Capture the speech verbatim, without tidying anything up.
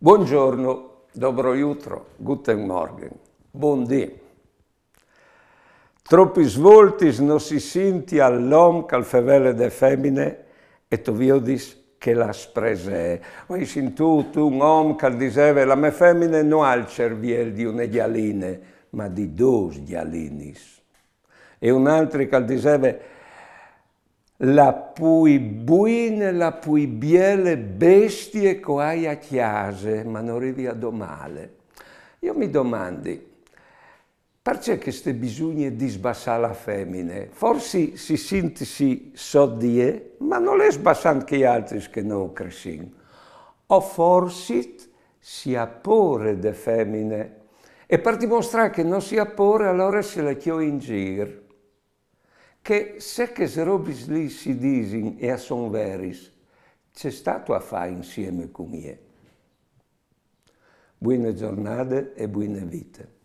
Bongiorno, dobro jutro, guten Morgen, bundì. Tropis voltis no si sintial l'om ch'al fevele de femine e to viodis che la spresee. O ai sintût un om ch'al diseve: la mê femine no à il cerviel di une gjaline, ma di dôs gjalinis. E un altri ch'al diseve: la plui buine, la plui biele bestie ch'o ai a cjase, ma no rivi a domâle. Jo mi domandi, parcè cheste bisugne di sbassâ la femine? Forsit si sint sì sot di jê, ma nol è sbassant chei altris che no o cressìn. O forsit si à pôre de femine. E par dimostrâ che no si à pôre, alore si le cjol in gîr. Che se chês robis li si disin e a son veris, ce stâstu a fâ insiemi cun jê? Buine zornade e buine vite.